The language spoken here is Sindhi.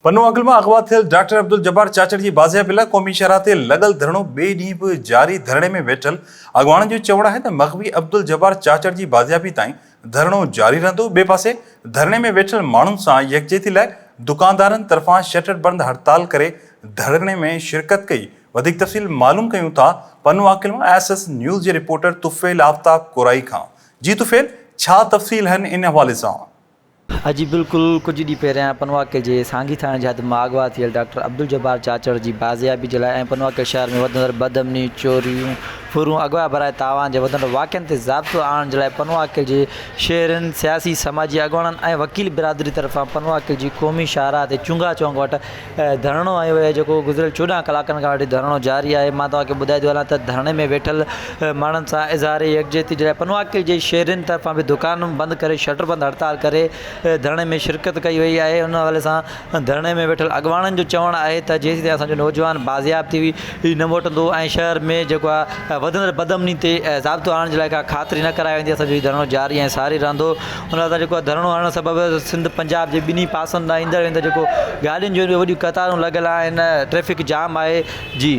پنو عقل مان اغوا ٿيل ڊاڪٽر عبدالجبار چاچڙ جي بازيابي لاء قومي شاهراهه تي لڳل ڌرڻو ٻئي ڏينهن به جاري، ڌرڻي ۾ ويٺل اڳواڻن جو چوڻ آهي ته مغوي عبدالجبار چاچڙ جي بازيابي تائين ڌرڻو جاري رهندو، ٻئي پاسي ڌرڻي ۾ ويٺل ماڻهن سان يڪجهتي لاء دڪاندارن طرفان شٽر بند هڙتال ڪري ڌرڻي ۾ شرڪت ڪئي، وڌيڪ تفصيل معلوم ڪيون ٿا پنو عاقل مان ايس ايس نيوز جي رپورٽر طفيل آفتاب ڪورائي کان، جي طفيل ڇا تفصيل آهن ان حوالي سان؟ جي بلڪل ڪجهه ڏينهن پهريان پنوعاقل جي سانگي ٿاڻي جي حد مان اغوا ٿيل ڊاڪٽر عبدالجبار چاچڙ جي بازيابي جي لاء ۽ پنوعاقل شهر ۾ وڌندڙ بدامني، چوريون، ڦرون، اغوا براء تاوان جي وڌندڙ واقعن تي ضابطو آڻڻ جي لاء پنوعاقل جي شهرين، سياسي سماجي اڳواڻن ۽ وڪيل برادري طرفان پنوعاقل جي قومي شاهراهه تي چونگا چونڪ وٽ ڌرڻو هنيو ويو آهي جيڪو گذريل 14 ڪلاڪن کان وٺي ڌرڻو جاري آهي مان توهان کي ٻڌائي ٿو هلان ته ڌرڻي ۾ ويٺل ماڻهن سان اظهار يڪجهتي جي لاء پنوعاقل جي شهرين طرفان به دڪان بند ڪري شٽر بند هڙتال ڪري ڌرڻي ۾ شرڪت ڪئي وئي آهي ان حوالي سان ڌرڻي ۾ ويٺل اڳواڻن جو چوڻ آهي ته جيسيتائين اسان جو نوجوان بازياب ٿي نه موٽندو ۽ شهر ۾ جيڪو آهي وڌندڙ بدامني تي ضابطو آڻڻ جي لاء ڪا خاطري نه ڪرائي ويندي اسان جو هي ڌرڻو جاري ۽ ساري رهندو ان سان جيڪو آهي ڌرڻو هڻڻ سبب سنڌ پنجاب جي ٻنهي پاسن ڏانهن ايندڙ ويندڙ جيڪو گاڏين جون وڏيون قطارون لڳل آهن ٽريفڪ جام آهي جي.